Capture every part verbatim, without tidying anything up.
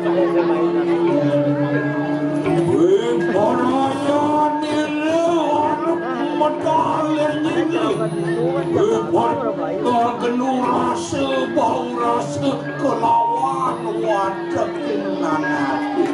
Wih, para nyanyi, anak medal nyanyi. Wih, para kenu rasa, bau rasa, kelawan watek nanati.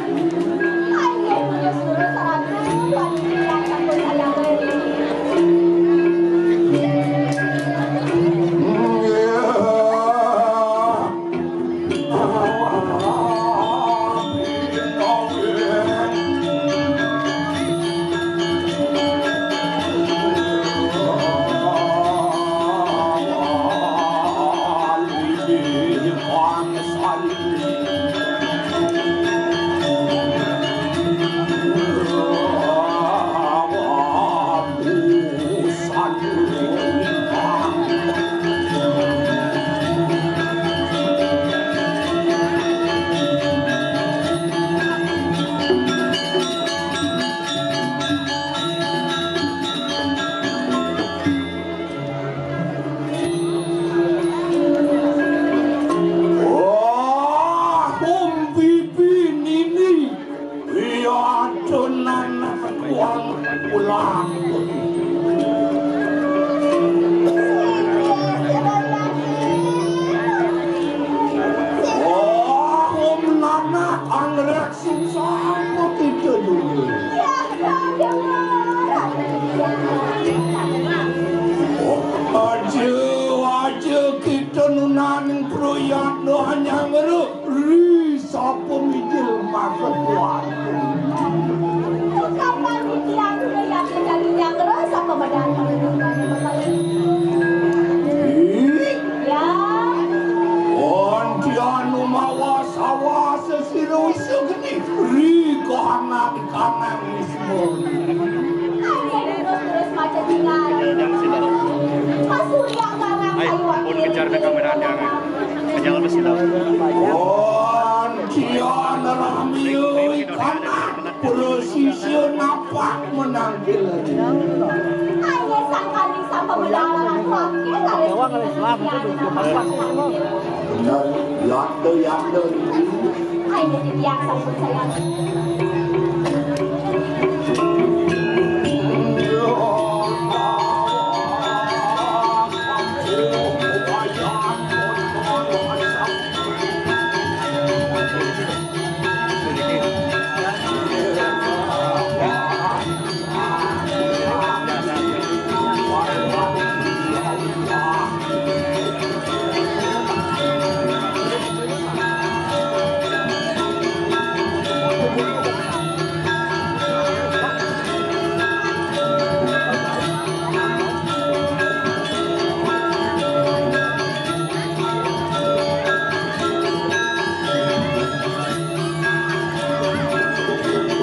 Wah, umbi-umbi nini. Iya, tenan kuang pulang. Oh, Om Nana, anggrek sing sapa kita dulu? Aja, aja kita nunaning proyek no hanya ngeru. Ri, sapa mijil maksud kuat? Kapan titiang sudah yakin dari yang ro, sapa medal? Ih, ya. Antianu mawa sawa sesira wisa geni. Ri, kahanan kanang wisma. Ayo, terus, terus macet tinggal. Pas Surya garang ayo, pun kejar ke kamera dia. Pejalan besi lah. Wan, kian rami, oi, kanak. Presisi napak menangkil. Hanya sangkali sama berjalan wakil, harus. Benar, yanda, yanda. Hanya dibiak sampun sayang.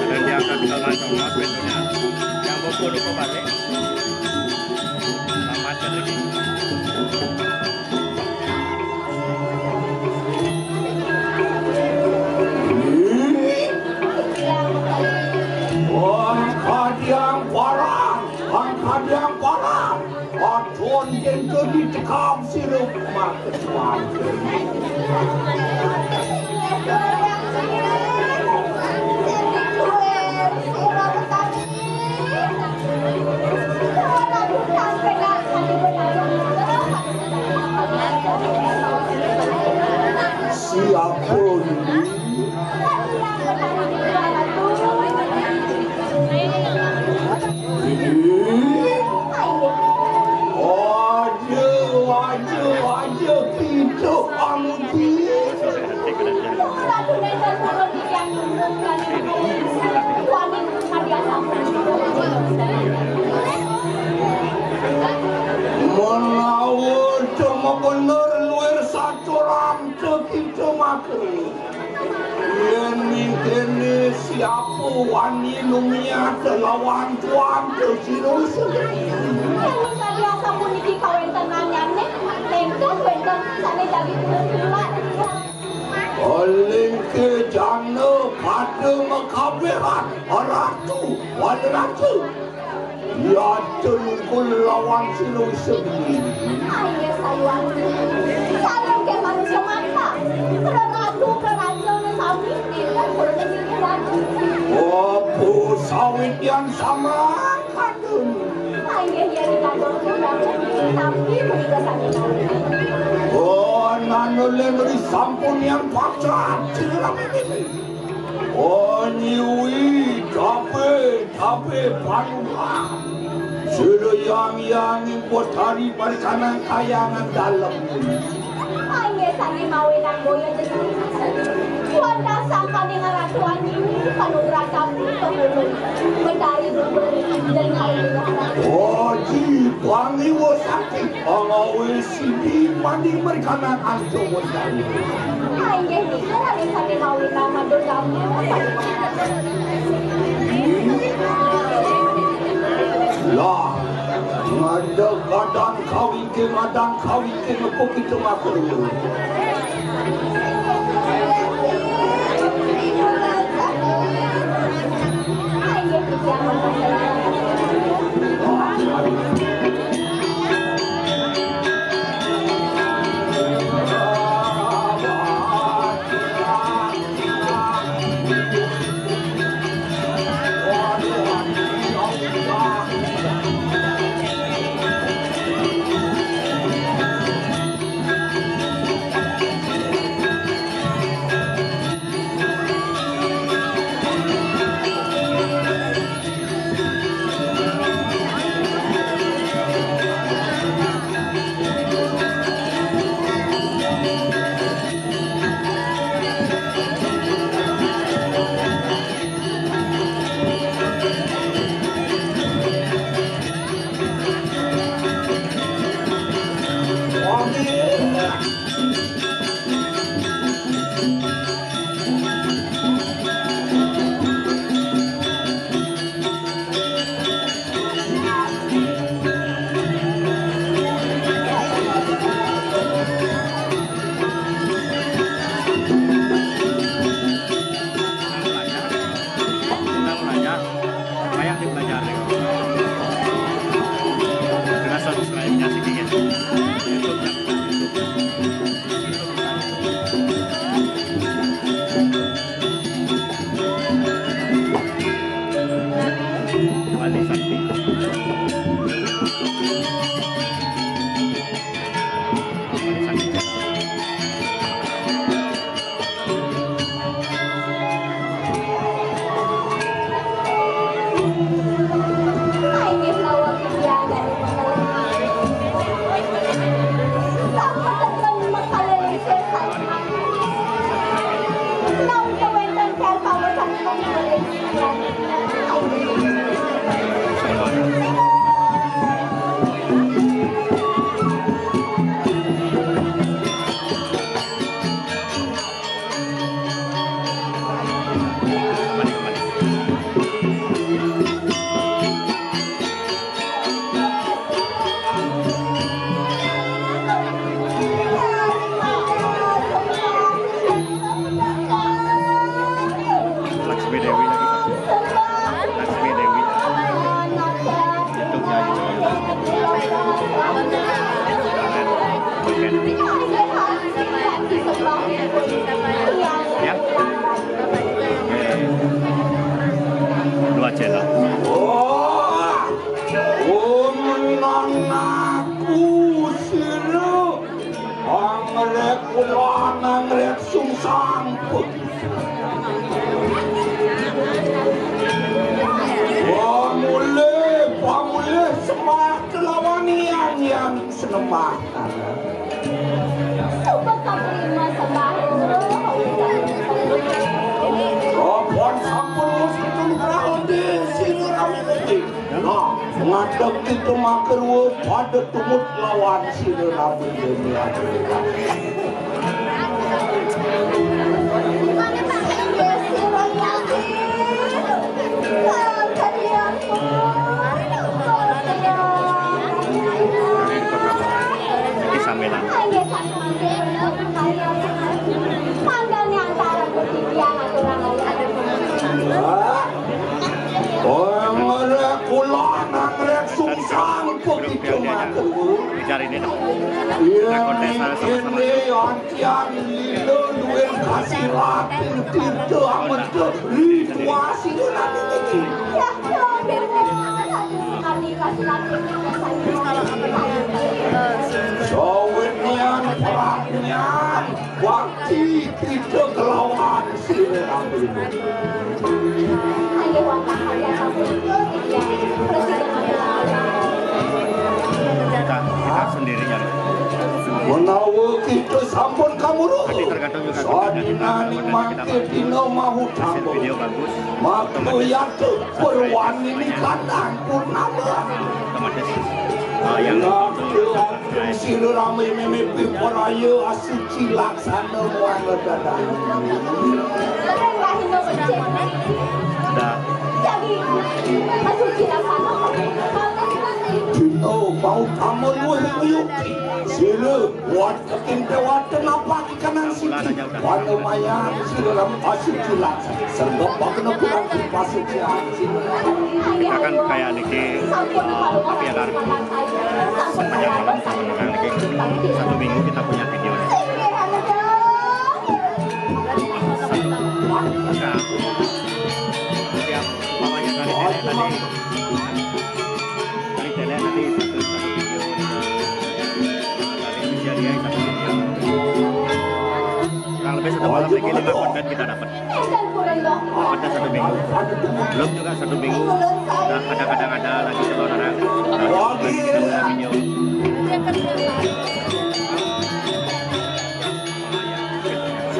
Dan diangkat ke lantai, Mas, pintunya. Yang bubur, bubur balik. Selamat rezeki. Wah, kadiang parah, wah, kadiang parah. Aton yen to ditekam sirup maketuan. Siapa ini? Ini? Aja, aja, aja, kita panggil. Menawa cuma bener luar satu ram kita maka. Yen mingkene siapa wani numiat lawan tuan ke sira segeni. Yen sabiasa puniki kawéntenannyane, lengkeh wénten sane jagi tulus-tulusan. Lengkeh jana pada makabehan ratu wan raja. Yadin kulawan sira sendiri. Ayo sayuan. Saling ke manusia mata. Praratu praraja sami. Sampi menika sami. Oh, nanuleng ri sampun yang pacat, sira mimiti. Oh, nyiwi, tape, tape, panulah. Sira yang, yang, ing Betari parikanang kayangan dalem. Inggih sami mawinan boya jenengan. Wantah sangkaning ratu anjing panugrahan kami pemulung. Betari berperi dan kami. Oh, ji, wangi wosati. Pangawe sidi mandi merkana anto wondang. Inggih nika rawi sami mawinan matur dawuh. Lah, ngadeg kadang kawingking, kadang kawingking, apa kita makan dulu? Banyak dipelajari. Dengan subscribe-nya sedikit. Bali Sakti. Bali Sakti. Laksmi Dewi lagi, Pak. Laksmi Dewi. Itu nyanyi. Oke. Ya. Dua channel. Oh, oh, menang aku sira. Anggrek kula, anggrek sungsang. Pamulih, pamulih, sembah kelawan yang, yang senembah. Sumpah kaprima sembah. Ropon sampun wis ketumprak di sira rame. Nah, ngadeg kita makerwa pada tumut lawan sira rabi demi akhirat. Sambilan. Mangga nyantara putih dia ngaturang. Oh, ngrek kula nang ngrek sungsang begitu matur. Bicara ini dah. Iya, ini antian lilo duwe kasirat tirta amenta rituasi nanti. Ya, ya, ya, ya, ya. Sawit nian, perang nian, bakti kita kelawan sira rabi. Kita, kita sendirinya. Menawa kita sampun kamuruh, sadinani mangke dina mahu tambah. Video bagus. Maka yata perwani ni kandang purnama. Otomatis, eh, yang nonton, sira rame mimipi paraya asuci laksana muang dadah. Dah. Dina mau tamun weh nguyuki. Sira wat ketin dewata napa Kanan siki, panumayan sira asuci laksana. Serba pagena bulan pasucian. Kita kan kayak niki, eh, piagam sepanjang malam sama dengan niki. Satu minggu kita punya video. Nah, siap. Pokoknya tadi, tadi, tadi, tadi, tadi, satu, satu video. Tadi bisa dia satu video. Kurang lebih satu malam lagi lima konten kita dapat. Dapatnya satu minggu. Belum juga satu minggu. Udah kadang-kadang ada lagi telur orang. Nah, kita punya video.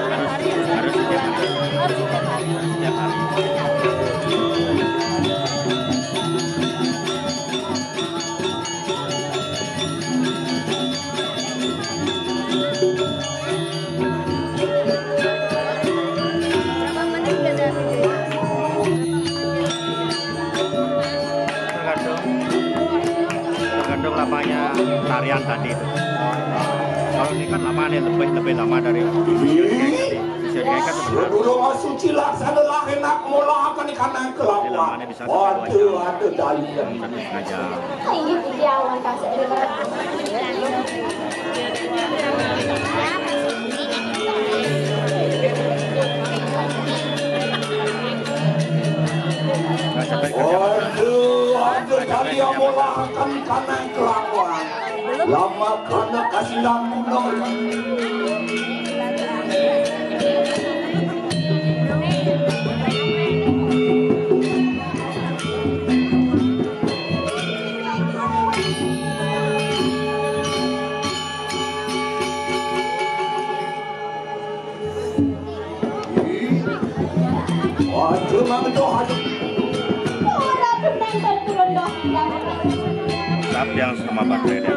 Harus, harus setiap hari. Harus setiap hari. Setiap hari. Tergantung, tergantung lamanya tarian tadi itu. Kalau ini kan lama nih, lebih, lebih lama dari sisi tadi. Sisi kan sebenarnya. Durung asuci laksana lah enak mula akan ikan nangkel. Jadi lamanya bisa sampai dua jam. Waduh, aduh, dalian. Bisa setengah jam. Inggih puji awan kasih. Nggak sampai kerja. Waduh, aduh, dalian mula akan ikan nangkel. Lama kana kasilang gunung. Waduh, Mang Doh, aduh. Ora tenang, Bang, turun, Doh. Tapi yang sama baterai dia.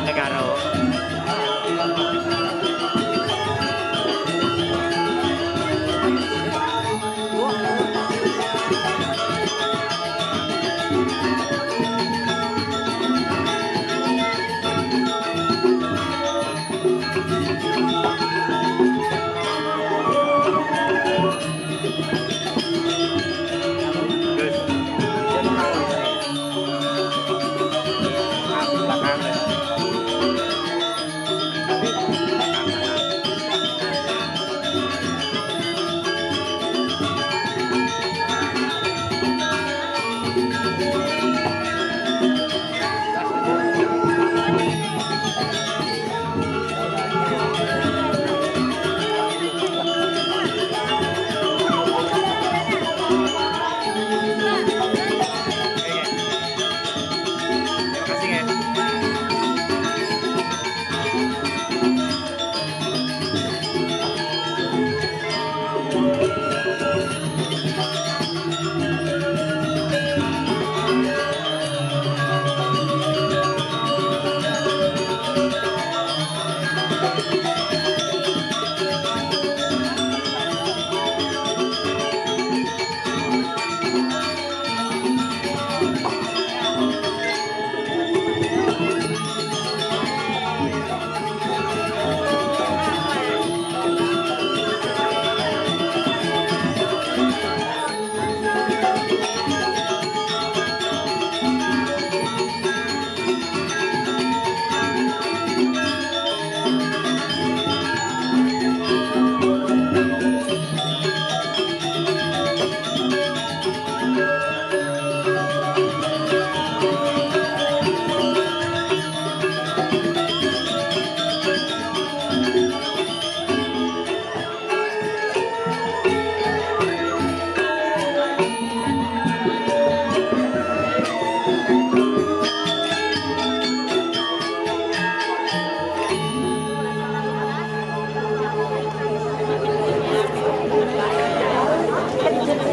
Negara.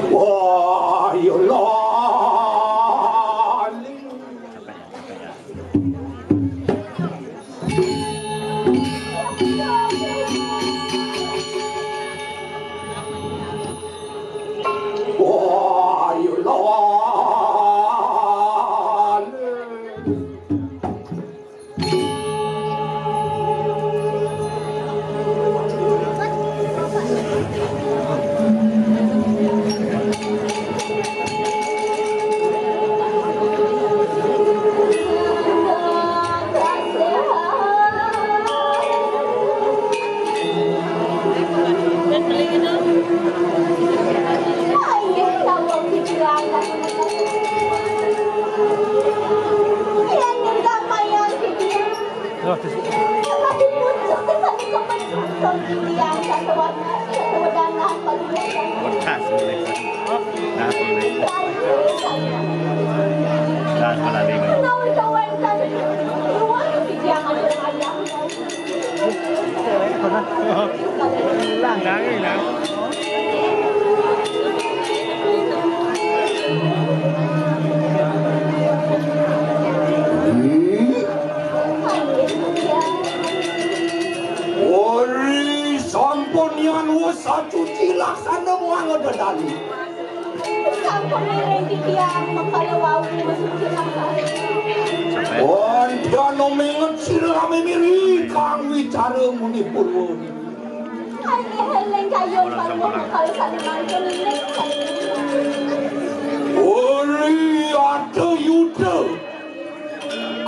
Wah, ya Allah. Wah, ya Allah. Wekas mulai. Nah, mulai. Nah, mulai. Langgang ini, nah. Ori sampun yan wis sacuci laksana muang dedali. Sampun ngiring titiang mengkala wau suci laksana. Wandana menget sira mimiri kang wicara muni purwa. Kang eling kayun panggung kala sane mangke ngiring. Ori ata yuda.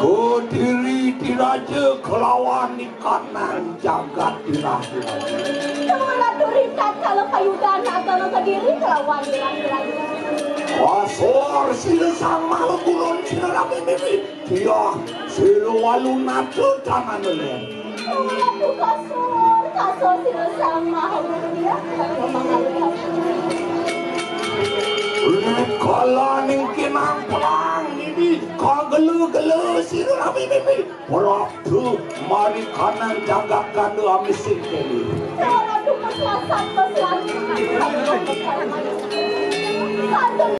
Kediri diraja kelawan ikanang jagat diraja. Kula turi tatkala payudan ageng Kediri kelawan bilang-bilang. Kasor sira Sang Maha Guru sira rabi-bibi. Tiah sira walu nata tangan leleh. Aduh, kasor, kasor sira Sang Maha Guru dia. Rikala ning kinang perang ini kagela-gela sira rabi-bibi. Prapta mari kanan jagat kanda amising kene. Prapta maslasat, maslasat.